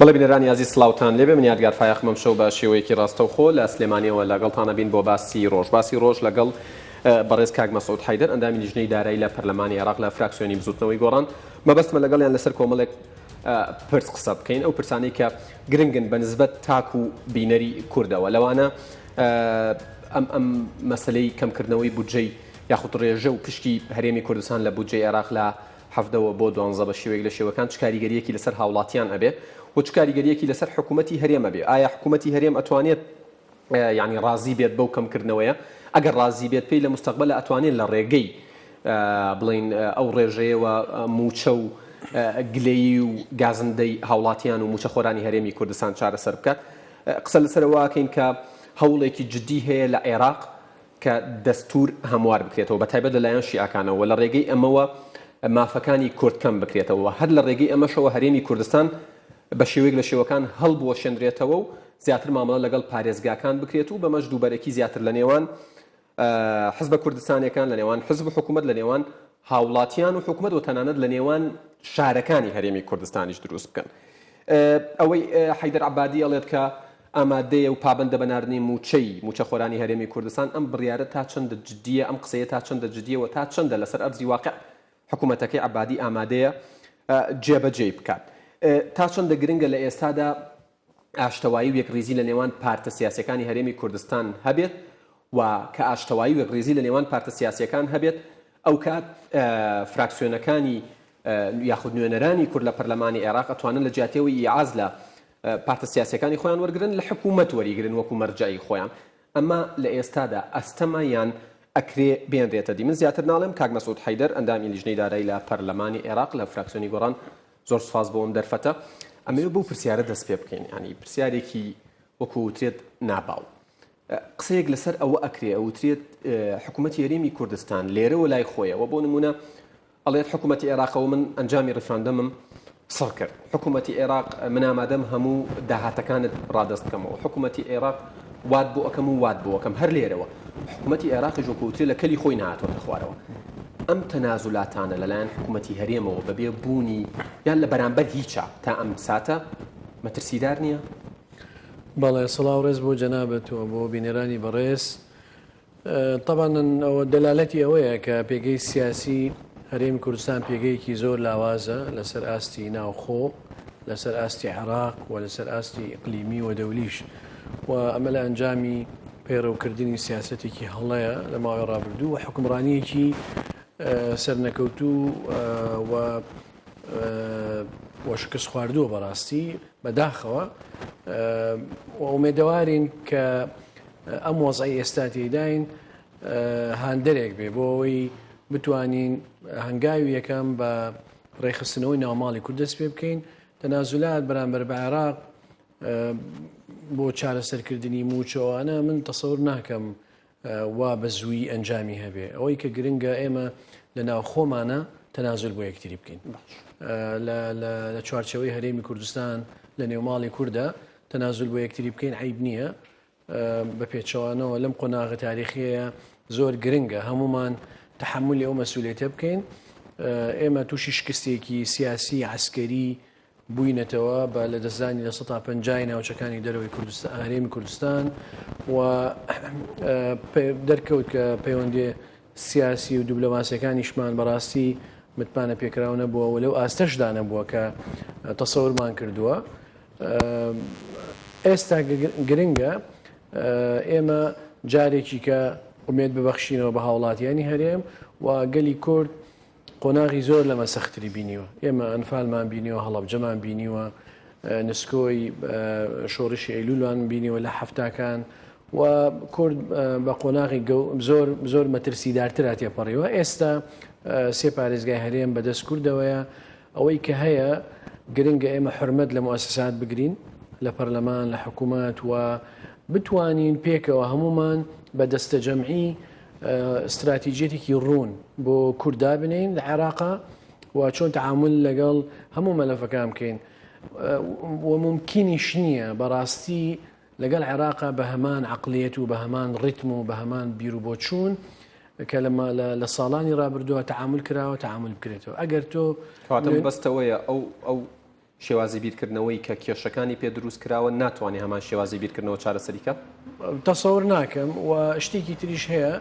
بەڵێ بینەرانی ئازیز سڵاوتان لێبێ من یادگار فایەقم ئەمشەو بە شێوەیەکی ڕاستەوخۆ لە سلێمانیەوە لەگەڵتان ئەبین بۆ باسی ڕۆژ باسی ڕۆژ لەگەڵ بەڕێز کاک مەسعود حەیدەر ئەندامی لیژنەی دارایی لە پەرلەمانی عێراق لە فراکسیۆنی بزوتنەوەی گۆڕان مەبەستمە لەگەڵیان لەسەر کۆمەڵێک پرس قسە بکەین ئەو پرسانەی کە گرنگن بە نسبەت تاک و بینەری کوردەوە لەوانە ئەم ئەم مەسلەی کەمکردنەوەی بودجەی یاخود ڕێژە و پشکی هەرێمی کوردستان لە بودجەی عێراق لە حەڤدەوە بۆ دوانزە بە شێوەیەک لە شێوەکان چ کاریگەرییەکی لەسەر هاوڵاتیان ئەبێ و چ کاریگەرییەکی لەسەر حکوومەتی هەرێم ئەبێ؟ ئایا حکوومەتی هەرێم ئەتوانێت یانی ڕازی بێت بەو کەمکردنەوەیە؟ ئەگەر ڕازی بێت پێی لە مستەقبەلا ئەتوانێت لە ڕێگەی بڵێین ئەو ڕێژەیەوە مووچە و گلەیی و گازندەی هاوڵاتیان و مووچەخۆرانی هەرێمی کوردستان چارەسەر بکات؟ قسە لەسەر ئەوە ئەکەین کە هەوڵێکی جدی هەیە لە عێراق کە دەستوور هەموار بکرێتەوە بە تایبەت لە لایەن شیعەکانەوە و لە ڕێگەی ئەمەوە مافەکانی کورد کەم بکرێتەوە و هەر لە ڕێگەی ئەمەشەوە هەرێمی کوردستان بە شێوەیەک لە شێوەکان هەڵبوەشێنرێتەوە و زیاتر مامەڵە لەگەڵ پارێزگاکان بکرێت و بەمەش دووبەرەکی زیاتر لە نێوان حزبە کوردستانیەکان، لە نێوان حزب و حکوومەت، لە نێوان هاوڵاتیان و حکومەت و تەنانەت لە نێوان شارەکانی هەرێمی کوردستانیش دروست بکەن. ئەوەی حەیدەر عەبادی ئەڵێت کە ئامادەیە و پابەندە بە ناردنی مووچەی مووچەخۆرانی هەرێمی کوردستان، ئەم بڕیارە تا چەندە جدییە، ئەم قسەیە تا چەندە جدییە و تا چەندە لەسەر ئەرزی واقع حکومەتەکەی عەبادی ئامادەیە جێبەجێی بکات؟ تا چەندە گرنگە لە ئێستادا ئاشتەوایی و یەکڕیزی لە نێوان پارتە سیاسیەکانی هەرێمی کوردستان هەبێت و کە ئاشتەوایی و یەکڕیزی لە نێوان پارتە سیاسیەکان هەبێت ئەوکات فراکسیۆنەکانی یاخود نوێنەرانی کورد لە پەرلەمانی عێراق ئەتوانن لە جیاتیەوەی ئیعاز لە پارتە سیاسیەکانی خۆیان وەرگرن لە حکوومەت وەریگرن وەکو مەرجەعی خۆیان ئەمە لە ئێستادا ئەستەمە یان ئەکرێ بێنرێتە دی من زیاتر ناڵێم کاک مەسعود حەیدەر ئەندامی لیژنەی دارایی لە پەرلەمانی عێراق لە فراکسیۆنی گۆڕان زۆر سوپاس بۆ ئەم دەرفەتە. ئەمەوێ بەو پرسیارە دەست پێ بکەین، یانی پرسیارێکی وەکو وترێت ناباو. قسەیەک لەسەر ئەوە ئەکرێ ئەوترێت حکوومەتی هەرێمی کوردستان لێرەوە لای خۆیەوە بۆ نمونە ئەڵێت حکوومەتی عێراقەوە من ئەنجامی ڕیفراندەمم سڕ کرد حکوومەتی عێراق من ئامادەم هەموو داهاتەکانت ڕادەست بکەمەوە حکوومەتی عێراق وات بۆ ئەکەم و وات بۆ ئەکەم هەر لێرەوە حکوومەتی عێراقیش وەکو وترێ لە کەلی خۆی نەهاتووەتە خوارەوە ئەم تەنازولاتانە لەلایەن حکوومەتی هەرێمەوە بەبێ بوونی یان لە بەرامبەر هیچە تا ئەم ساتە مەترسیدار نییە؟ بەڵێ سڵاو ڕێز بۆ جەنابت و بۆ بینەرانی بەڕێز. تەبعەن ئەوە دەلالەتی ئەوەیە کە پێگەی سیاسی هەرێمی کوردستان پێگەیەکی زۆر لاوازە لەسەر ئاستی ناوخۆ، لەسەر ئاستی عێراق و لەسەر ئاستی ئیقلیمی و دەولیش و ئەمە لە ئەنجامی پەیڕەوکردنی سیاسەتێکی هەڵەیە لە ماوەی ڕابردوو و حوکمڕانییەکی سەرنەکەوتوو و و شکست خواردووە بەڕاستی بەداخەوە و ئومێدەوارین کە ئەم وەزعەی ئێستا تێیداین هاندەرێک بێ بۆ ئەوەی بتوانین هەنگاوی یەکەم بە ڕێکخستنەوەی ناوماڵی کورد دەست پێ بکەین تەنازولات بەرامبەر بە عێراق بۆ چارەسەرکردنی مووچەوانە من تەسەور ناکەم وا بە زوویی ئەنجامی هەبێ ئەوەی کە گرنگە ئێمە لە ناوخۆمانە تەنازول بۆ یەکتری بکەین لە چوارچەوەی هەرێمی کوردستان لە نێوماڵی کووردا تەنازول بۆ یەکتری بکەین عیب نییە بە پێچەوانەوە لەم قۆناغە تاریخیەیە زۆر گرنگە هەمومان تەحملی ئەو مەسوولێتە بکەین ئێمە تووشی شکستێکی سیاسی عسکەری بووینەتەوە بە لەدەستدانی 50% ناوچەکانی دەرەوەی کوردستان هەرێمی کوردستان و دەرکەوت کە پەیوەندی سیاسی و دیبلۆماسیەکانیشمان بەڕاستی متمانە پێکراو نەبووە و لەو ئاستەشدا نەبووە کە تەسەورمان کردووە. ئێستا گرنگە ئێمە جارێکی کە ئومێد ببەخشینەوە بە هاوڵاتیانی هەرێم و گەلی کورد قۆناغی زۆر لەمە سەختری بینیوە ئێمە ئەنفالمان بینیوە هەڵەبجەمان بینیوە نسکۆی شۆڕشی ئەیلولمان بینیوە لە هەفتاکان و کورد بە قۆناغی زۆر زۆر مەترسیدارترا تێپەڕیوە ئێستا سێ پارێزگای هەرێم بەدەست کوردەوەیە ئەوەی کە هەیە گرنگە ئێمە حورمەت لە موئەسەسات بگرین لە پەرلەمان لە حکوومەت و بتوانین پێکەوە هەموومان بە دەستەجەمعی ستراتیجیەتێکی ڕوون بۆ کورد دابنێین لە عێراقا و چۆن تەعامول لەگەڵ هەموو مەلەفەکان بکەین و مومکینیش نییە بەڕاستی لەگەڵ عێراقا بە هەمان عەقڵیەت و بە هەمان ڕیتم و بە هەمان بیروبۆچوون کە لە ساڵانی ڕابردووە تەعامول کراوە تەعامول بکرێتەوە ئەگەر تۆ کەواتە مەبەست ئەوەیە ئەو ئەو. شێوازی بیرکردنەوەی کە کێشەکانی پێ دروست کراوە ناتوانێ هەمان شێوازی بیرکردنەوە چارەسەری کا؟ تەسەور ناکەم و شتێکی تریش هەیە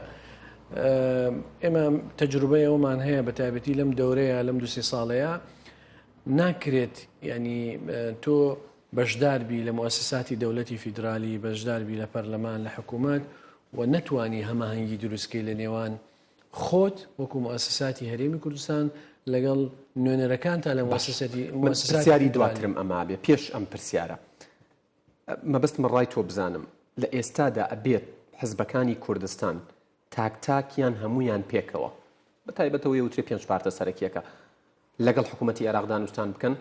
ئێمە تەجروبەی ئەومان هەیە بە تایبەتی لەم دەورەیە لەم دوسێ ساڵەیە ناکرێت ینی تۆ بەشداربی لە موسساتی دەولەتی فیدرالی بەشداربی لە پەرلەمان لە حکوومەت و نەتوانی هەماهەنگی دروستکەی لە نێوان خۆت وەکو موئەسەساتی هەرێمی کوردستان لەگەڵ نوێنەرەکانتا لە موئەسەسەتی من پرسیاری دواترم ئەمە بێ پێش ئەم پرسیارە مەبەستمە ڕای تۆ بزانم لە ئێستادا ئەبێت حزبەکانی کوردستان تاک تاک یان هەمویان پێکەوە بە تایبەتەوە یوترێ پێنج پارتە سەرەکیەکە لەگەڵ حکوومەتی عێراق دانوستان بکەن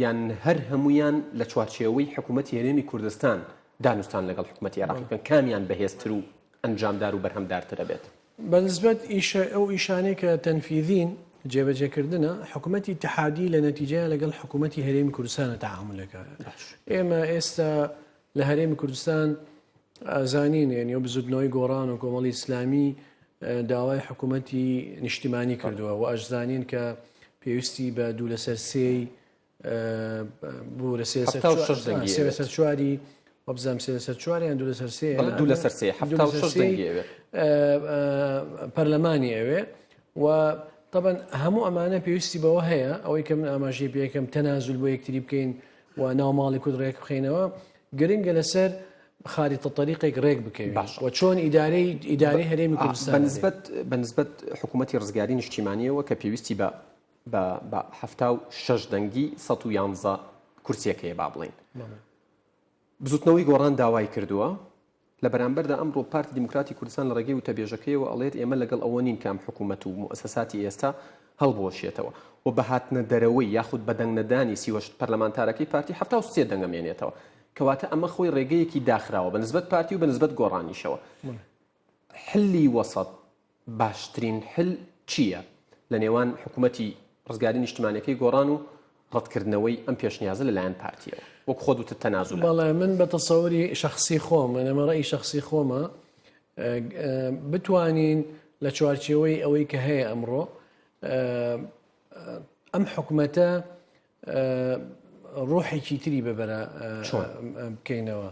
یان هەر هەمویان لە چوارچێوەی حکوومەتی هەرێمی کوردستان دانوستان لەگەڵ حکوومەتی عێراق بکەن کامیان بەهێزتر و ئەنجامدار و بەرهەمدارتر ئەبێت؟ بە نسبەت ئیشە ئەو ئیشانەی کە تەنفیذین، جێبەجێکردنە، حکومەتی ئیتحادی لە نەتیجەیا لەگەڵ حکومەتی هەرێمی کوردستانە تەعامول ئەکا. ئێمە ئێستا لە هەرێمی کوردستان ئەزانین یەنی ئەو بزوتنەوەی گۆڕان و کۆمەڵی ئیسلامی داوای حکومەتی نیشتیمانی کردووە و ئەشزانین کە پێویستی بە دوو لەسەر سێی بورە سێ لەسەر چواری وەبزانام سێ لەسەر چوار یان دوو لەسەر سێ دوو لەسەر سێ 76 دەنگی ئەوێ پەرلەمانی ئەوێ و طبعا هەموو ئەمانە پێویستی بەوە هەیە ئەوەی کە من ئاماژەی پێکەم تەنازول بۆ یەکتری بکەین و ناو ماڵی کورد ڕێک بخەینەوە گرنگە لەسەر خاریتە طریقێک ڕێک بکەوین باش. و چۆن ئیدارەی ئیدارەی هەرێمی کوردستان بەنسبەت بەنسبەت حکوومەتی ڕزگاری نیشتیمانیەوە کە پێویستی بە بە بە 76 دەنگی 111 کورسیەکەیە با بڵێین بزوتنەوەی گۆڕان داوای کردووە لە بەرامبەردا ئەمڕۆ پارتی دیموکراتی کوردستان لە ڕێگەی وتەبێژەکەیەوە ئەڵێت ئێمە لەگەڵ ئەوە نین کە ئەم حکوومەت و موئەسەساتی ئێستا هەڵبوەشێتەوە و بە هاتنە دەرەوەی یاخود بە دەنگ نەدانی 38 پەرلەمانتارەکەی پارتی 73 دەنگ ئەمێنێتەوە کەواتە ئەمە خۆی ڕێگەیەکی داخراوە بە نسبەت پارتی و بە نسبەت گۆڕانیشەوە حلی وەسەت باشترین حل چییە لە نێوان حکوومەتی ڕزگاری نیشتمانەکەی گۆڕان و ڕەتکردنەوەی ئەم پێشنیازە لەلایەن پارتیەوە وەک خۆت وتت تەنازولە؟ بەڵێ من بە تەسەوری شەخسی خۆم من ئەمە ڕەئی شەخسی خۆمە بتوانین لە چوارچێوەی ئەوەی کە هەیە ئەمڕۆ ئەم حکومەتە ڕۆحێکی تری بەبەرە بکەینەوە.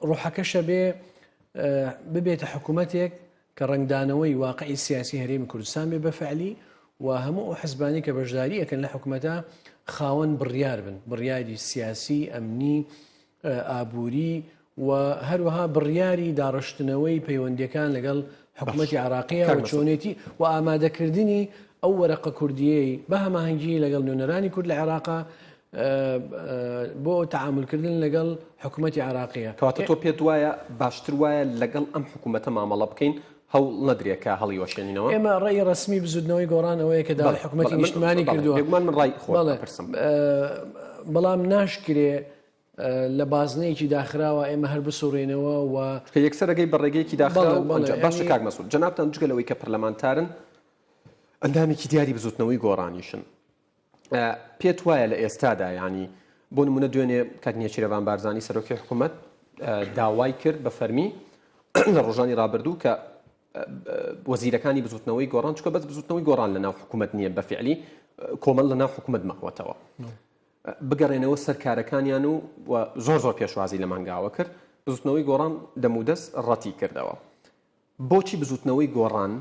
ڕۆحەکەش ئەبێ ببێتە حکوومەتێک کە ڕەنگدانەوەی واقعی سیاسی هەرێمی کوردستان بێ بە فعلی و هەموو ئەو حزبانی کە بەشداری ئەکەن لە حکوومەتە خاوەن بڕیار بن بڕیاری سیاسی ئەمنی ئابووری و هەروەها بڕیاری داڕشتنەوەی پەیوەندیەکان لەگەڵ حکوومەتی عراقیە و چۆنێتی و ئامادەکردنی ئەو وەرەقە کوردیەی بە هەماهەنگی لەگەڵ نوێنەرانی کورد لە عێراقا بۆ تەعامولکردن لەگەڵ حکوومەتی عێراقیە. کەواتە تۆ پێت وایە باشتر وایە لەگەڵ ئەم حکوومەتە مامەڵە بکەین هەوڵ نەدرێ کە هەڵیوەشێنینەوە؟ ئێمە ڕەئی ڕەسمی بزوتنەوەی گۆڕان ئەوەیە کە داوای حکوومەتی نیشتمانی کردووە. بێگومان من ڕای خۆت ئەپرسم. بەڵام ناشکرێ لە بازنەیەکی داخراوە ئێمە هەر بسوڕێنەوە و چونکە یەکسەر ئەگەی بە ڕێگەیەکی داخراو باشە کاک مەسعود جەنابتان جگە لەوەی کە پەرلەمانتارن ئەندامێکی دیاری بزوتنەوەی گۆڕانیشن پێت وایە لە ئێستادا یانی بۆ نمونە دوێنێ کاک نێچیرەڤان بارزانی سەرۆکی حکوومەت داوای کرد بە فەرمی لە ڕۆژانی ڕابردوو کە وەزیرەکانی بزوتنەوەی گۆڕان چکە بەس بزوتنەوەی گۆڕان لە ناو حکوومەت نییە بە فعلی کۆمەڵ لە ناو حکوومەت ماوەتەوە بگەڕێنەوە سەر کارەکانیان و زۆر زۆر پێشوازی لە مانگاوە کرد بزوتنەوەی گۆڕان دەمودەست ڕەتی کردەوە بۆچی بزوتنەوەی گۆڕان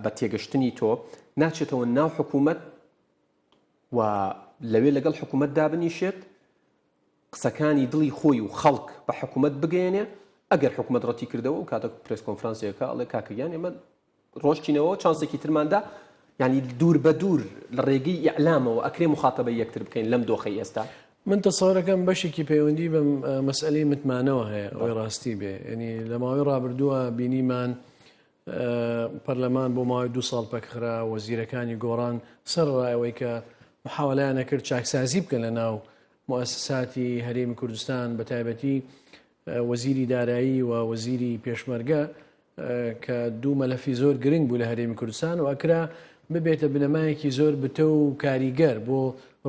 بە تێگەشتنی تۆ ناچێتەوە ناو حکوومەت و لەوێ لەگەڵ حکوومەت دابنیشێت قسەکانی دڵی خۆی و خەڵک بە حکوومەت بگەێنێ ئەگەر حکوومەت ڕەتی کردەوە و کاتە press conference ێکە ئەڵێ کاکە گیان ئێمە ڕۆشتینەوە چانسێکی ترماندا یعنی دوور بە دوور لە ڕێگەی ئیعلامەوە ئەکرێ مخاتەبەی یەکتر بکەین لەم دۆخەی ئێستا. من تەسەورەکەم بەشێکی پەیوەندی بە مەسئەلەی متمانەوە هەیە ئەوەی ڕاستی بێ یعنی لە ماوەی ڕابردووە بینیمان پەرلەمان بۆ ماوەی دوو ساڵ پەکخرا، وەزیرەکانی گۆڕان سەرەڕای ئەوەی کە محاوەلەیان ئەکرد چاکسازی بکەن لە ناو موئەسەساتی هەرێمی کوردستان بە تایبەتی وەزیری دارایی و وەزیری پێشمەرگە کە دوو مەلەفی زۆر گرنگ بوو لە هەرێمی کوردستان و ئەکرا ببێتە بنەمایەکی زۆر بتە و کاریگەر بۆ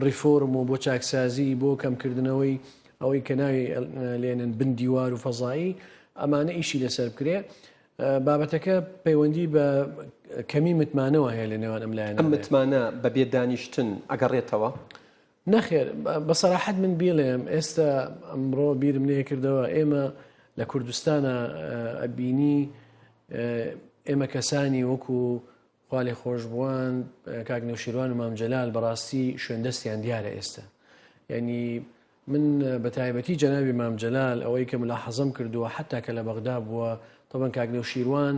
ڕیفۆرم و بۆ چاکسازی بۆ کەمکردنەوەی ئەوەی کە ناوی لێنن بن دیوار و فەزایی ئەمانە ئیشی لەسەر بکرێ. بابەتەکە پەیوەندی بە کەمی متمانەوە هەیە لە نێوان ئەم لایەنە. ئەم متمانە بە بێ دانیشتن ئەگەڕێتەوە؟ نەخێر، بە سەراحەت من بیڵێم ئێستا ئەمڕۆ بیرم لێ کردەوە ئێمە لە کوردستانە ئەبینی ئێمە کەسانی وەکو خوالێخۆشبووان کاک نەوشیروان و مام جەلال بەڕاستی شوێن دەستیان دیارە ئێستا یعنی من بە تایبەتی جەنابی مام جەلال ئەوەی کە ملاحەزەم کردووە حتا کە لە بەغدا بووە تەبەن کاک نەوشیروان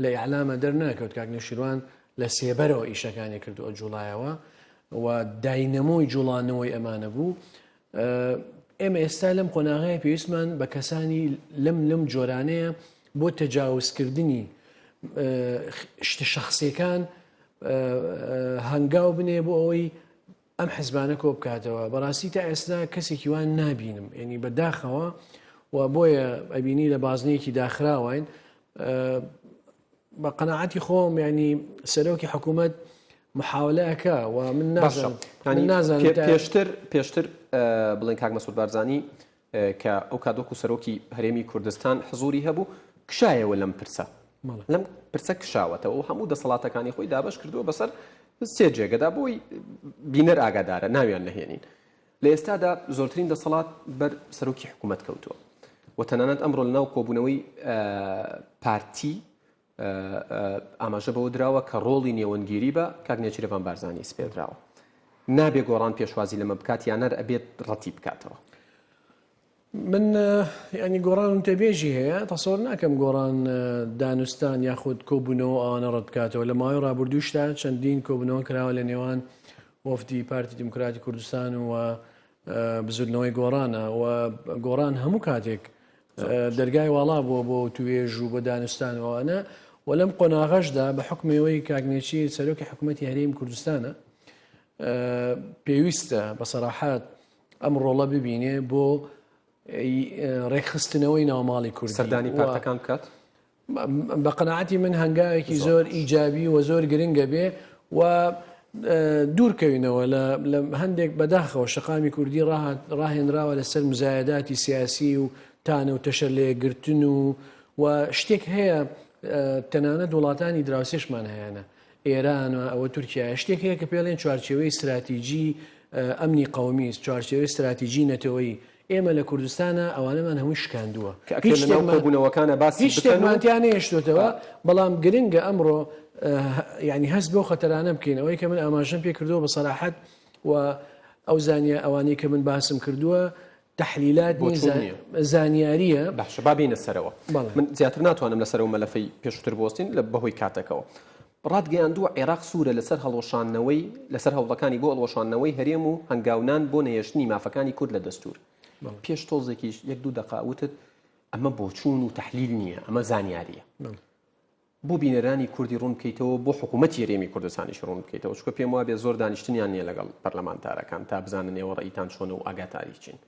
لە ئیعلامە دەرناکەوت کاک نەوشیروان لە سێبەرەوە ئیشەکانی کردووە جوڵایەوە و داینەمۆی جوڵانەوەی ئەمانە بوو ئێمە ئێستا لەم قۆناغەیە پێویستمان بە کەسانی لەم لەم جۆرانەیە بۆ تەجاوزکردنی شتە شخصیەکان هەنگاو بنێ بۆ ئەوەی ئەم حزبانە کۆ بکاتەوە بەڕاستی تا ئێستا کەسێکی وان نابینم ینی بەداخەوە و بۆیە ئەبینی لە بازنەیەکی داخراوین بە قەناعەتی خۆم ینی سەرۆکی حکوومەت محاولە ئەکا و من نازانم نازانم پێشتر پێشتر بڵێن کاک مەسعود بارزانی کە ئەو کات وەکو سەرۆکی هەرێمی کوردستان حزوری هەبوو کشایەوە لەم پرسە لەم پرسە کشاوەتەوە و هەموو دەسەڵاتەکانی خۆی دابش کردووە بەسەر سێ جێگەدا بۆی بینەر ئاگادارە ناویان نەهێنین لە ئێستادا زۆرترین دەسەڵات بەر سەرۆکی حکوومەت کەوتووە و تەنانەت ئەمڕۆ لەناو کۆبوونەوەی پارتی ئاماژە بەوە دراوە کە ڕۆڵی نێوەندگیری بە کاک نێچیرەڤان بارزانی سپێردراوە. نابێ گۆڕان پێشوازی لەمە بکات یان هەر ئەبێت ڕەتی بکاتەوە؟ من ینی گۆڕان وتەبێژی هەیە تەسەور ناکەم گۆڕان دانوستان یاخود کۆبوونەوە ئەوانە ڕەت بکاتەوە لە ماوەی ڕابردووشدا چەندین کۆبوونەوە کراوە لە نێوان وەفدی پارتی دیموکراتی کوردستان و بزوتنەوەی گۆڕانە و گۆڕان هەموو کاتێک دەرگای واڵا بووە بۆ توێژ و بۆ دانوستان ئەوانە و لەم قۆناغەشدا بە حکمەوەی کاک نێچیر سەرۆکی حکوومەتی هەرێمی کوردستانە پێویستە بە سەراحات ئەم ڕۆڵە ببینێ بۆ ڕێکخستنەوەی ناوماڵی کورد سەردانی پارتەکان بکات بە قەناعەتی من هەنگاوێکی زۆر ئیجابی و زۆر گرنگە بێ و دوورکەوینەوە لە هەندێک بەداخەوە شەقامی کوردی ڕاهێنراوە لەسەر مزایداتی سیاسی و تانە و تەشەر لەیەکگرتن و و شتێک هەیە تەنانەت وڵاتانی دراوسێشمان هەیەە ئێران و ئەوە تورکیا شتێک هەیە کە پێڵێن چوارچێوەی استراتیجی ئەمنی قومی چوارچێوەی استراتیجی نەتەوەیی ئێمە لە کوردستانا ئەوانەمان هەمووی شکاندووە. کە ئەکرێت لە ناو کۆبوونەوەکانا باسی هیچ بکەن و. شتێکمان تیا نەهێشتۆتەوە، بەڵام گرنگە ئەمڕۆ یانی هەست بەو خەتەرانە بکەین، ئەوەی کە من ئاماژەم پێ کردووە بە سەراحەت و ئەو زانیا ئەوانەی کە من باسم کردووە تەحلیلات نین بۆچوون نییە. زانیارییە. باشە با بێینە سەرەوە. بەڵێ. من زیاتر ناتوانم لەسەر ئەو مەلەفەی پێشووتر بوەستین لە بەهۆی کاتەکەوە. ڕاتگەیاندووە عێراق سوورە لەسەر هەڵوەشاندنەوەی لەسەر هەوڵەکانی بۆ هەڵوەشاندنەوەی هەرێم و هەنگاونان بۆ نەهێشتنی مافەکانی کورد لە دەستوور. پێش تۆزێکیش یەک دوو دەقە وتت ئەمە بۆچوون و تەحلیل نییە، ئەمە زانیارییە. بۆ بینەرانی کوردی ڕوون بکەیتەوە، بۆ حکوومەتی هەرێمی کوردستانیش ڕوون بکەیتەوە، چونکە پێم وابێ زۆر دانیشتنیان نییە لەگەڵ پەرلەمانتارەکان تا بزانن ئێوە ڕەئیتان چۆنە و ئاگاتاری چین.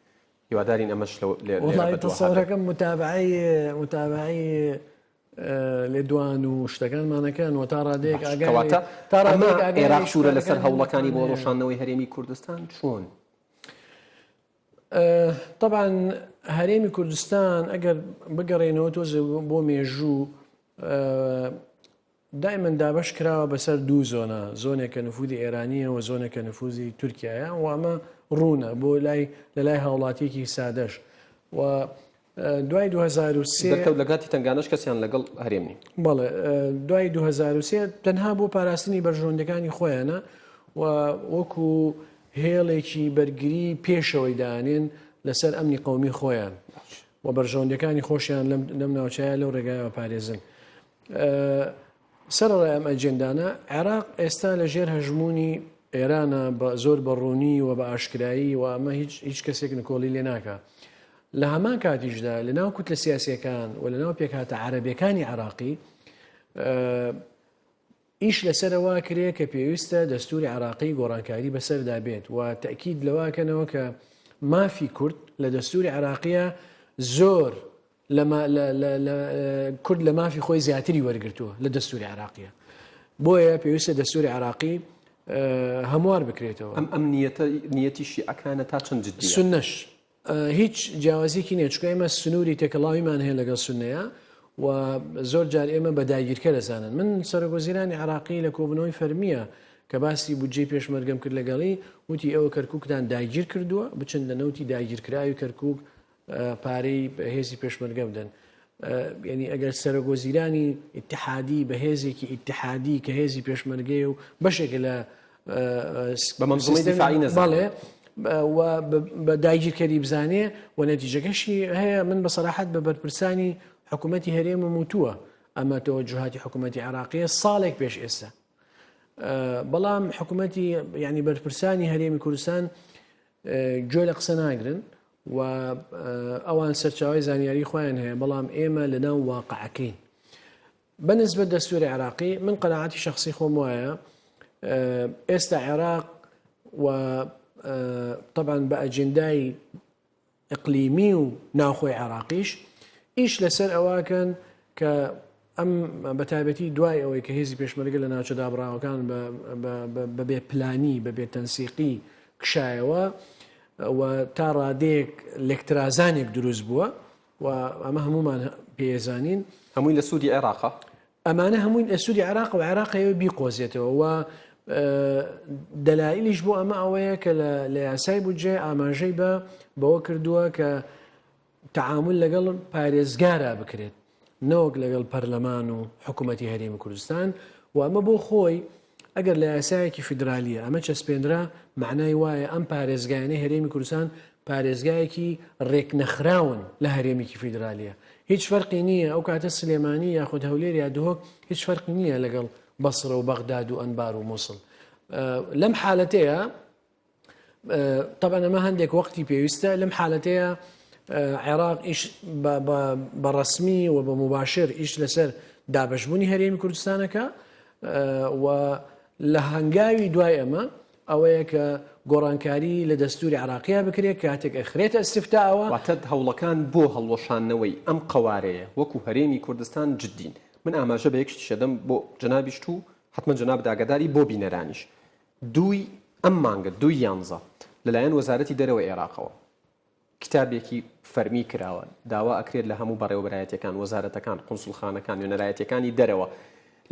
هیوادارین ئەمەش لێرە وەڵای بەدوا هاتبێت. تەسەورەکەم متابەعەی متابەعەی لێدوان و شتەکانمان ئەکەن و تا ڕادەیەک باش ئاگای کەواتە تا ئەمە ڕادەیەک ئاگای عێراق سوورە لەسەر شکارەکانی هەوڵەکانی بۆ هەیە. ڕۆشاندنەوەی هەرێمی کوردستان چۆن؟ طبعا هەرێمی کوردستان ئەگەر بگەڕێنەوە تۆزێ بۆ مێژوو دایمەن دابەش کراوە بەسەر دوو زۆنە زۆنێک کە نفوذی ئێرانیە و زۆنێک کە نفوذی تورکیایە و ئەمە ڕوونە بۆ لای لە لای هاوڵاتیەکی سادەش و دوای 2003 دەرکەوت لە کاتی تەنگانەش کەسیان لەگەڵ هەرێم نین. بەڵێ دوای 2003 تەنها بۆ پاراستنی بەرژەوەندەکانی خۆیانە و وەکو هێڵێکی بەرگری پێشەوەی دانێن لەسەر ئەمنی قومی خۆیان و بەرژەوەندەکانی خۆشیان لەم ناوچەیە لەو ڕێگایەوە پارێزن. سەرەڕای ئەم ئەجێندانە، عێراق ئێستا لە ژێر هەژموونی ئێرانە بە زۆر بە ڕوونی و بە ئاشکرایی و ئەمە هیچ هیچ کەسێک نکۆڵی لێ ناکا. لە هەمان کاتیشدا لە ناو کوتلە سیاسیەکان و لە ناو پێکهاتە عەرەبیەکانی عێراقی ئیش لەسەرەوە کرێ کە پێویستە دەستوری عێراقی گۆڕانکاری بەسەردا بێت و تەئکید لەوە کەنەوە کە مافی کورد لە دەستوری عێراقیە زۆر لە کورد لە مافی خۆی زیاتری وەرگتووە لە دەستوری عراقیە بۆیە پێویستە دەستوری عراقی هەموار بکرێتەوە ئەم ئەم نیەتە نیەتی شیعەکانە تا چەند جدیە؟ سونەش هیچ جیاوازیکی نیە چونکە ئێمە سنووری تێکەڵاویمان هەیە لەگەڵ سونەیە. و زۆر جار ئێمە بە داگیرکەر ئەزانن. من سەرۆک وەزیرانی عێراقی لە کۆبوونەوەی فەرمییە کە باسی بودجەی پێشمەرگەم کرد لەگەڵی، وتی ئێوە کەرکووکتان داگیر کردووە، بچن لە نەوتی داگیرکراوی کەرکووک پارەی هێزی پێشمەرگە بدەن. یعنی ئەگەر سەرۆک وەزیرانی ئیتحادی بە هێزێکی ئیتحادی کە هێزی پێشمەرگەیە و بەشێکە لە بە مەنزومەی دیفاعی نەزانێ. بەڵێ و بە داگیرکەری بزانێ و نەتیجەکەشی هەیە من بە سەراحەت بە بەرپرسانی حکوومەتی هەرێمم وتووە ئەمە تەوەجوهاتی حکوومەتی عێراقیە ساڵێک پێش ئێستا بەڵام حکوومەتی یعنی بەرپرسانی هەرێمی کوردستان گوێ لە قسە ناگرن و ئەوان سەرچاوی زانیاری خۆیان هەیە بەڵام ئێمە لە ناو واقعەکەین بە نسبەت دەستوری عێراقی من قەناعەتی شەخسی خۆم وایە ئێستا عێراق و طبعا بە ئەجندای ئەقلیمی و ناوخۆی عێراقیش ئیش لەسەر ئەوەکەن کە ئەم بە تایبەتی دوای ئەوەی کە هێزی پێشمەرگە لە ناوچە دابڕاوەکان بە بێ پلانی بە بێ تەنسیقی کشایەوە و تا ڕادەیەک لێکترازانێک دروست بووە و ئەمە هەموومان پێزانین. هەمووی لە سوودی عێراقە؟ ئەمانە هەمووی لە سوودی عێراقە و عێراق ئەیەوێت بیقۆزێتەوە و دەلایلیش بۆ ئەمە ئەوەیە کە لە یاسای بودجە ئاماژەی بە بەوە کردووە کە تەعامول لەگەڵ پارێزگارا بکرێت نەوەک لەگەڵ پەرلەمان و حکوومەتی هەرێمی کوردستان و ئەمە بۆ خۆی ئەگەر لە یاسایەکی فیدرالیە ئەمە چەسپێنرا مەعنای وایە ئەم پارێزگایانەی هەرێمی کوردستان پارێزگایەکی رێکنەخراون لە هەرێمێکی فیدرالیە هیچ فەرقی نییە ئەو کاتە سلێمانی یاخود هەولێر یا دهۆک هیچ فەرقی نییە لەگەڵ بەسرە و بەغداد و ئەنبار و موسڵ لەم حالەتەیە تەبعەن ئەمە هەندێک وەختی پێویستە لەم حالەتەیە عێراق ئیش بە ڕسمی و بە مباشر ئیش لەسەر دابشبوونی هەرێمی کوردستانەکە و لە هەنگاوی دوای ئەمە ئەوەیە کە گۆڕانکاری لە دەستوری عراقیە بکرێت کاتێک ئەخرێتە ئەستفتاوە واتە هەوڵەکان بۆ هەڵوەشاندنەوەی ئەم قەوارەیە وەکو هەرێمی کوردستان جدین من ئاماژە بە یەک شتیش ئەدەم بۆ جەنابیشت و حەتمەن جەنابت ئاگاداری بۆ بینەرانیش دووی ئەم مانگە، دووی یانزە، لەلایەن وەزارەتی دەرەوەی عێراقەوە کتابێکی فەرمی کراوە، داوا ئەکرێت لە هەموو بەڕێوەبەرایەتیەکان، وەزارەتەکان، قونسوڵخانەکان، نوێنەرایەتیەکانی دەرەوە،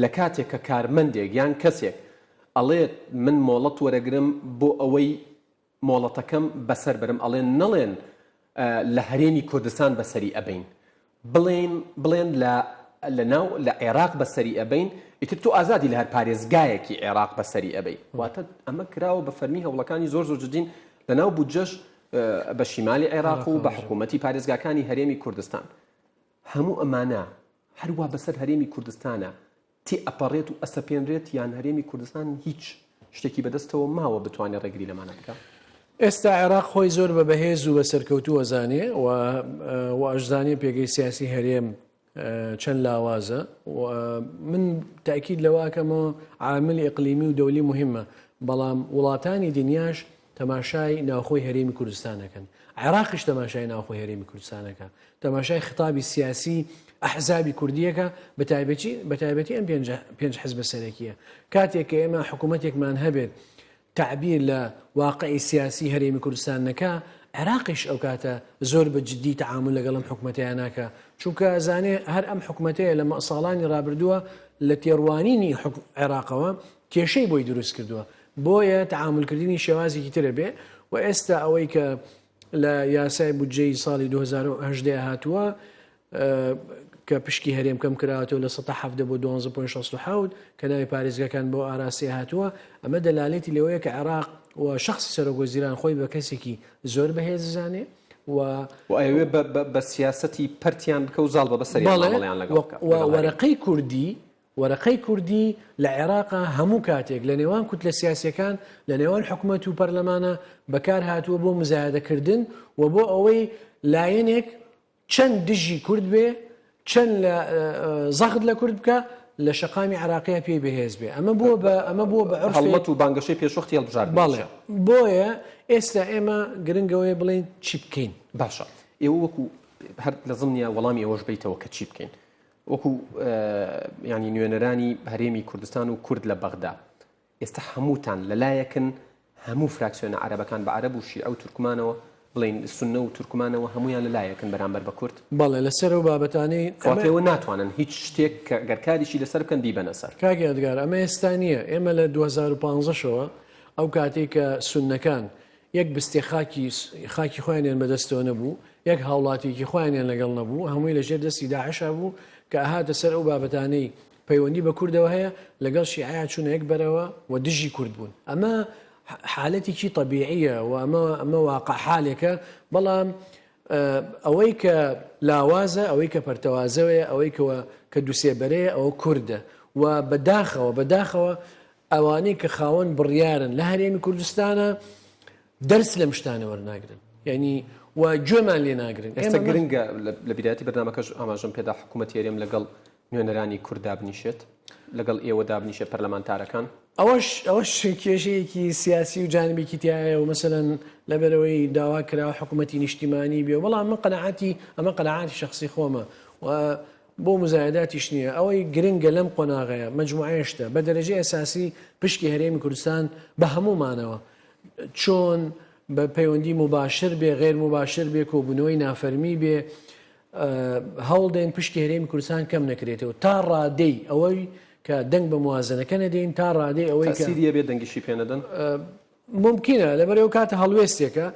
لە کاتێک کە کارمەندێک یان کەسێک ئەڵێت من مۆڵەت وەرەگرم بۆ ئەوەی مۆڵەتەکەم بەسەر بەرم ئەڵێن نەڵێن لە هەرێمی کوردستان بەسەری ئەبەین بڵێن بڵێن لە لە ناو لە عێراق بەسەری ئەبەین ئیتر تۆ ئازادی لە هەر پارێزگایەکی عێراق بەسەری ئەبەی واتە ئەمە کراوە بە فەرمی هەوڵەکانی زۆر زۆر جدین لە ناو بودجەش بە شیمالی عێراق و بە حکوومەتی پارێزگاکانی هەرێمی کوردستان هەموو ئەمانە هەروە بەسەر هەرێمی کوردستانە تێئەپەڕێت و ئەسەپێنرێت یان هەرێمی کوردستان هیچ شتێکی بەدەستەوە ماوە بتوانێت ڕێگری لەمانە بکا؟ ئێستا عێراق خۆی زۆر بە بەهێز و بە سەرکەوتوو ئەزانێ و و ئەشزانێ پێگەی سیاسی هەرێم چەند لاوازە و من تاکید لەوەکەمەوە عاملی ئیقلیمی و دەولی مهمە بەڵام وڵاتانی دنیاش تەماشای ناوخۆی هەرێمی کوردستان ئەکەن، عێراقیش تەماشای ناوخۆی هەرێمی کوردستان ئەکا، تەماشای خیتابی سیاسی ئەحزابی کوردی ئەکا، بەتایبەتی بەتایبەتی ئەم پێنج حزبە سەرەکییە. کاتێک کە ئێمە حکوومەتێکمان هەبێت تەعبیر لە واقعی سیاسی هەرێمی کوردستان نەکا، عێراقیش ئەو کاتە زۆر بە جدی تەعامول لەگەڵ ئەم حکومەتەیا ناکا، چونکە ئەزانێ هەر ئەم حکومەتەیە لە ساڵانی ڕابردووە لە تێڕوانینی عێراقەوە کێشەی بۆی دروست کردووە. بۆیە تەعامولکردنی شێوازێکی ترە بێ و ئێستا ئەوەی کە لە یاسای بودجەی ساڵی 2018 هاتووە کە پشکی هەرێم کەم کراوەتەوە لە 17 بۆ 12.67 کە ناوی پارێزگاکان بۆ ئاراسی هاتووە ئەمە دەلالێتی لەوەیە کە عێراق و شخصی سەرۆک وەزیران خۆی بە کەسێکی زۆر بەهێز زانێ و ئەوێ بە سیاسەتی پەرتیان بکە و زاڵ بە بەسەریان مامەڵەیان لەگەڵ بکە. وەرەقەی کوردی وەرەقەی کوردی لە عێراقا هەموو کاتێک لە نێوان کوتلە سیاسیەکان، لە نێوان حکومەت و پەرلەمانا بەکار هاتووە بۆ مزایەدە کردن و بۆ ئەوەی لایەنێک چەند دژی کورد بێ، چەند لە زەخت لە کورد بکا، لە شەقامی عێراقیا پێی بەهێز بێ. ئەمە بووە بە ئەمە بووە بە عورفێک. هەڵمەت و بانگەشەی پێشوەختی هەڵبژاردنیشە. بەڵێ. بۆیە ئێستا ئێمە گرنگ ئەوەیە بڵێین چی بکەین؟ باشە ئێوە وەکوو هەر لە زمنیا وەڵامی ئەوەش بەیتەوە کە چی بکەین؟ وەکو یانی نوێنەرانی هەرێمی کوردستان و کورد لە بەغدا ئێستا هەمووتان لەلایەکن هەموو فراکسیۆنە عەرەبەکان بە عەرەب و شیعە و تورکمانەوە بڵێین سوننە و تورکمانەوە هەموویان لە لایەکن بەرامبەر بە کورد؟ بەڵێ لەسەر ئەو بابەتانەی کەواتە ئێوە ناتوانن هیچ شتێک کە گەر کاریشی لەسەر بکەن بیبەنە سەر. کاک یادگار ئەمە ئێستا نییە، ئێمە لە 2015 شەوە ئەو کاتەی کە سوننەکان یەک بستێ خاکی خاکی خۆیانیان بەدەستەوە نەبوو، یەک هاوڵاتیەکی خۆیانیان لەگەڵ نەبوو، هەمووی لەژێر دەستی داعشا بوو کە ئەهاتە سەر ئەو بابەتانەی پەیوەندی بە کوردەوە هەیە، لەگەڵ شیعەیا چوونە یەک بەرەوە و دژی کورد بوون. ئەمە حالەتێکی تەبیعیە و ئەمە ئەمە واقع حالێکە، بەڵام ئەوەی کە لاوازە، ئەوەی کە پەرتەوازەوەیە، ئەوەی کە کە دووسێبەرەیە ئەوە کوردە و بەداخەوە بەداخەوە ئەوانەی کە خاوەن بڕیارن لە هەرێمی کوردستانە دەرس لەم شتانە وەرناگرن یعنی و گوێمان لێ ناگرن. ئێستا گرنگە لە بیدایەتی بەرنامەکەش ئاماژەم پێدا حکوومەتی هەرێم لەگەڵ نوێنەرانی کورد دابنیشێت، لەگەڵ ئێوە دابنیشێت پەرلەمانتارەکان؟ ئەوەش ئەوەش کێشەیەکی سیاسی و جانبێکی تایە و مەسەلەن لەبەرەوەی داوا کراوە حکوومەتی نیشتیمانی بێ، بەڵام من قەناعەتی ئەمە قەناعەتی شەخسی خۆمە و بۆ مزایداتیش نییە. ئەوەی گرنگە لەم قۆناغەیە مەجموعەیە شتە بە دەرەجەی ئەساسی پشکی هەرێمی کوردستان بە هەموومانەوە چۆن بە پەیوەندی موباشر بێ غێر موباشر بێ کۆبوونەوەی نافەرمی بێ هەوڵدەین پشکی هەرێمی کوردستان کەم نەکرێتەوە تا ڕادەی ئەوەی کە دەنگ بە موازنەکە نەدەین تا ڕادەی ئەوەی کە تەسیری هەبێ دەنگیشی پێ نەدەن؟ مومکینە لەبەر ئەو کاتە هەڵوێستێکە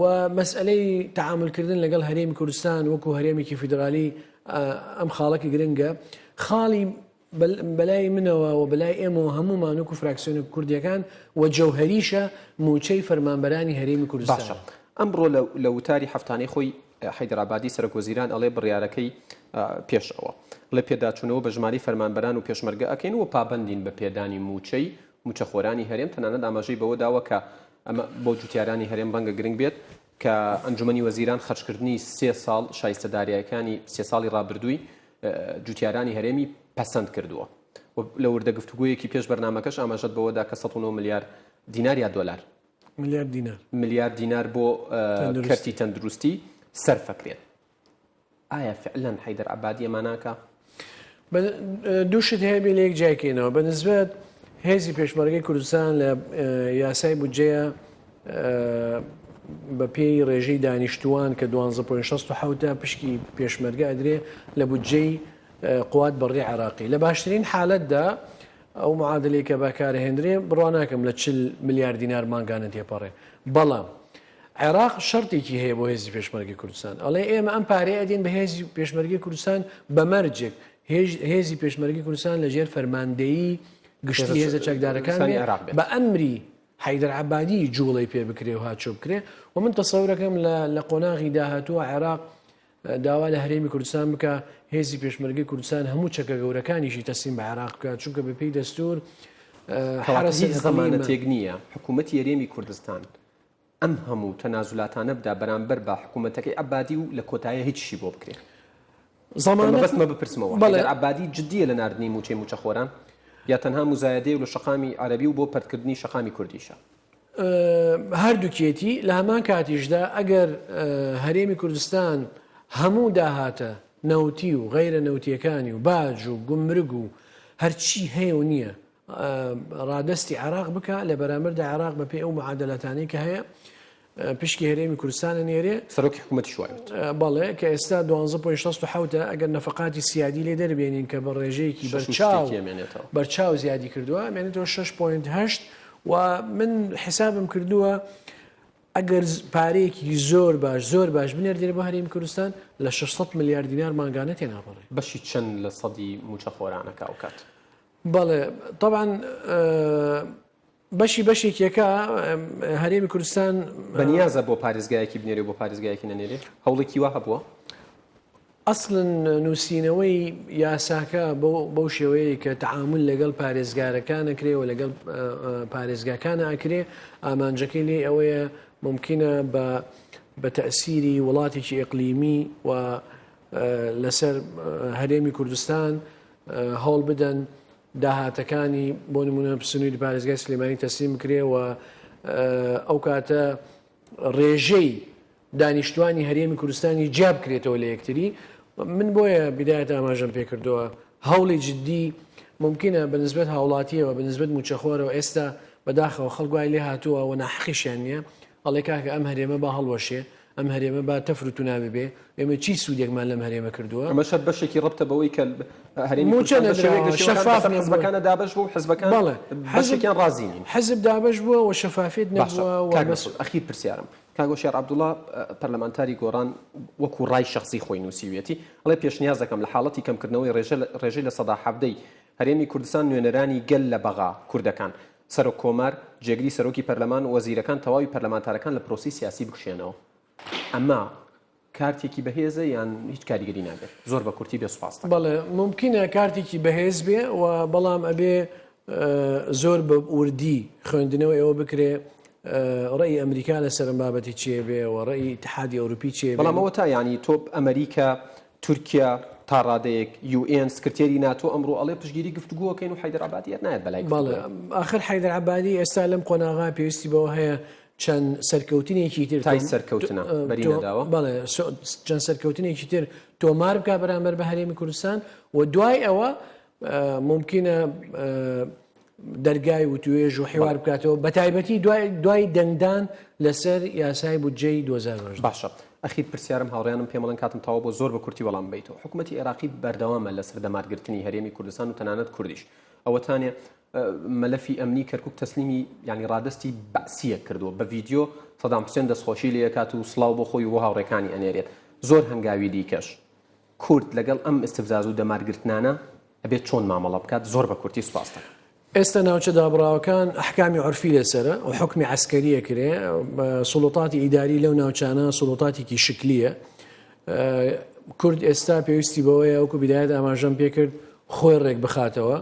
و مەسئلەی تەعامولکردن لەگەڵ هەرێمی کوردستان وەکو هەرێمێکی فیدرالی ئەم خاڵەکی گرنگە خاڵی بەلای منەوە و بەلای ئێمەوە هەموومان وەکو فراکسیۆنە کوردیەکان و جەوهەریشە مووچەی فەرمانبەرانی هەرێمی کوردستان. باشە ئەمڕۆ لە وتاری هەفتانەی خۆی حەیدەر عەبادی سەرۆک وەزیران ئەڵێ بڕیارەکەی پێش ئەوە ئەڵێ پێداچوونەوە بە ژمارەی فەرمانبەران و پێشمەرگە ئەکەین و پابەندین بە پێدانی مووچەی مووچەخۆرانی هەرێم تەنانەت ئاماژەی بەوە داوە کە ئەمە بۆ جوتیارانی هەرێم ڕەنگە گرنگ بێت کە ئەنجومەنی وەزیران خەرجکردنی سێ ساڵ شایستە دارایەکانی سێ ساڵی ڕابردووی جوتیارانی هەرێمی پەسەند کردووە و لە وردە گفتوگۆیەکی پێش بەرنامەکەش ئاماژەت بەوەدا کە 109 ملیار دینار یا دۆلار ملیار دینار ملیار دینار بۆ کەرتی تەندروستی سەرفەکرێت. ئایا فعلەن حەیدەر عەبادی ئەمە ناکا؟ دوو شت هەیە بێ لە یەک جای کەینەوە بە نسبەت هێزی پێشمەرگەی کوردستان لە یاسای بودجەیە بە پێی ڕێژەی دانیشتووان کە 12.67 پشکی پێشمەرگە ئەدرێ لە بودجەی قوات بەڕی عراقی لە باشترین حالەتدا ئەو معادلەی کە بەکارهێنرێ بڕوا ناکەم لە 40 ملیار دینار مانگانە تێپەڕێ بەڵام عێراق شەرتێکی هەیە بۆ هێزی پێشمەرگەی کوردستان، ئەڵێ ئێمە ئەم پارەیە ئەدەین بە هێزی پێشمەرگەی کوردستان بە مەرجێک هێزی پێشمەرگەی کوردستان لە ژێر فەرماندەیی گشتی هێزە چەکدارەکان بە ئەمری حەیدەر عەبادی جوڵەی پێ بکرێ و هاتچۆ بکرێ و من تەسەورەکەم لە قۆناغی داهاتووە عێراق داوا لە هەرێمی کوردستان بکە هێزی پێشمەرگەی کوردستان هەموو چەکە گەورەکانیشی تەسلیم بە عێراق بکات چونکە بەپێی دەستور هیچ زەمانەتێک نییە حکوومەتی هەرێمی کوردستان ئەم هەموو تەنازولاتانە بدا بەرامبەر بە حکومەتەکەی عەبادی و لە کۆتاییا هیچیشی بۆ بکرێ. زەمانەت مەبەستمە بپرسمەوە بەڵێ. حەیدەر عەبادی جدییە لە ناردنی مووچەی مووچەخۆران یا تەنها موزایەدەیە و لە شەقامی عەرەبی و بۆ پەرتکردنی شەقامی کوردیشە؟ هەردووکیەتی، لە هەمان کاتیشدا ئەگەر هەرێمی کوردستان هەموو داهاتە نەوتی و غەیرە نەوتییەکانی و باج و گومرگ و هەرچی هەیە و نییە ڕادەستی عێراق بکا، لە بەرامبەردا عێراق بەپێی ئەو معادلاتانەی کە هەیە پشکی هەرێمی کوردستان ئەنێرێ. سەرۆکی حکوومەتیش وای وت. بەڵێ، کە ئێستا دوانزە point 67 ە، ئەگەر نەفەقاتی سیادی لێ دەربێنین کە بە ڕێژەیەکی شەش و بەرچاو شتێکی ئەمێنێتەوە. بەرچاو زیادی کردووە، ئەمێنێتەوە شەش point هەشت و من حیسابم کردووە ئەگەر پارەیەکی زۆر باش زۆر باش بنێردرێ بۆ هەرێمی کوردستان لە 600 ملیار دینار مانگانە تێناپەڕێ. بەشی چەند لە سەدی مووچەخۆرانەکە ئەوکات؟ بەڵێ تەبعەن بەشی بەشێکیەکە هەرێمی کوردستان بەنیازە بۆ پارێزگایەکی بنێرێ و بۆ پارێزگایەکی نەنێرێ هەوڵێکی وا هەبووە؟ ئەسڵەن نووسینەوەی یاساکە بەو شێوەیە کە تەعامول لەگەڵ پارێزگارەکان ئەکرێ و لەگەڵ پارێزگاکان ئەکرێ ئامانجەکەی لێ ئەوەیە ممکنە بە بە تەسیری وڵاتێکی ئیقلیمی و لەسەر هەرێمی کوردستان هەوڵ بدەن داهاتەکانی بۆ نمونە سنووری پارێزگای سلێمانی تەسلیم بکرێ و ئەو کاتە ڕێژەی دانیشتوانی هەرێمی کوردستانی جیا بکرێتەوە لە یەکتری من بۆیە بدایەت ئاماژەم پێکردەوە هەوڵی جددی ممکنە بە نسبەت هاوڵاتیەوە بە نسبەت موچەخۆرەوە ئێستا بەداخەوە خەڵک وای لێ هاتووە و ناحەقیشیان نییە. ئەڵێ کاکە ئەم هەرێمە با هەڵوەشێ، ئەم هەرێمە با تەفر و تونا ببێ، ئێمە چی سوودێکمان لەم هەرێمە کردووە؟ ئەمەش هەر بەشێکی ڕەبتە بەوەی کە هەرێمی مووچە کوردستان بە شێوەیەک لە نەدراوە، شێوەکان شەفاف بەسەر نەبووە. حزبەکانە دابەش بووە و حزبەکان بەڵێ، حزب بەشێکیان ڕازی نین. حزب دابەش بووە و شەفافیەت باشە نەبووە و کاک بەس. مەسعود ئەخیر پرسیارم، کاک هۆشیار عەبدوڵا پەرلەمانتاری گۆڕان وەکو ڕای شەخسی خۆی نووسیویەتی ئەڵێ پێشنیاز دەکەم لە حاڵەتی کەمکردنەوەی ڕێژە ڕێژەی 17% ی هەرێمی کوردستان نوێنەرانی گەل لە بەغا، کوردەکان، سەرۆک کۆمار، جێگری سەرۆکی پەرلەمان، وەزیرەکان، تەواوی پەرلەمانتارەکان لە پرۆسەی سیاسی بکشێنەوە. ئەمە کارتێکی بەهێزە یان هیچ کاریگەری نابێت؟ زۆر بە کورتی بێ سوپاست دەکەم. بەڵێ مومکینە کارتێکی بەهێز بێ و بەڵام ئەبێ زۆر بە وردی خوێندنەوەی ئەوە بکرێ ڕەئی ئەمریکا لەسەر ئەم بابەتی چێ بێ و ڕەئی ئیتحادی ئەوروپی چێ بێ. بەڵام ئەوەتا یانی تۆ ئەمریکا، تورکیا، تا ڕادەیەک یو ئێن، سکرتێری ناتۆ ئەمڕۆ ئەڵێ پشتگیری گفتوگۆ ئەکەین و حەیدەر عەبادی هەر نایەت بەلای بەڵێ گفتوگۆیە. ئاخر حەیدەر عەبادی ئێستا لەم قۆناغە پێویستی بەوە هەیە چەند سەرکەوتنێکی تر تای سەرکەوتنە بەری نەداوە؟ بەڵێ چەند سەرکەوتنێکی تر تۆمار بکا بەرامبەر بە هەرێمی کوردستان و دوای ئەوە مومکینە دەرگای وتوێژ و حیوار بکاتەوە بە تایبەتی دوای دوای دەنگدان لەسەر یاسای بودجەی 2018. باشە ئەخیر پرسیارم هاوڕێیانم پێم ئەڵێن کاتم تەواو بووە زۆر بە کورتی وەڵام بەیتەوە حکومەتی عێراقی بەردەوامە لەسەر دەمارگرتنی هەرێمی کوردستان و تەنانەت کوردیش ئەوەتانێ مەلەفی ئەمنی کەرکوک تەسلیمی یانی ڕادەستی بەعسیەک کردووە بە ڤیدیۆ سەدام حوسێن دەستخۆشی لێکات و سڵاو بۆ خۆی و بۆ هاوڕێکانی ئەنێرێت زۆر هەنگاوی دیکەش کورد لەگەڵ ئەم ئیستفزاز و دەمارگرتنانە ئەبێت چۆن مامەڵە بکات زۆر بە کورتی سوپاست دەکەم. ئێستا ناوچە دابڕاوەکان ئەحکامی عورفی لەسەرە و حوکمی عەسکەری ئەکرێ، سوڵوتاتی ئیداری لەو ناوچانە سوڵوتاتێکی شکلیە. کورد ئێستا پێویستی بەوەیە وەکو بیدایەت ئاماژەم پێکرد خۆی ڕێک بخاتەوە،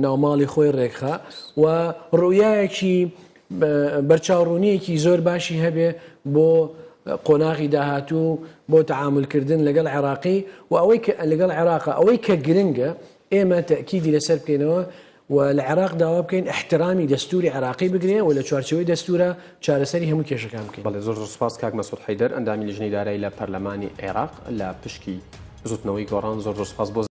ناوماڵی خۆی ڕێکخا و ڕوئیایەکی بەرچاوڕوونیەکی زۆر باشی هەبێ بۆ قۆناغی داهاتوو بۆ تەعامولکردن لەگەڵ عێراقی و ئەوەی کە لەگەڵ عێراقە ئەوەی کە گرنگە ئێمە تەئکیدی لەسەر بکەینەوە و لە عێراق داوا بکەین ئیحترامی دەستوری عێراقی بگرێ و لە چوارچێوەی دەستورا چارەسەری هەموو کێشەکان بکەین. بەڵێ زۆر زۆر سوپاس کاک مەسعود حەیدەر ئەندامی لیژنەی دارایی لە پەرلەمانی عێراق لە پشکی بزوتنەوەی گۆڕان زۆر زۆر سوپاس بۆ.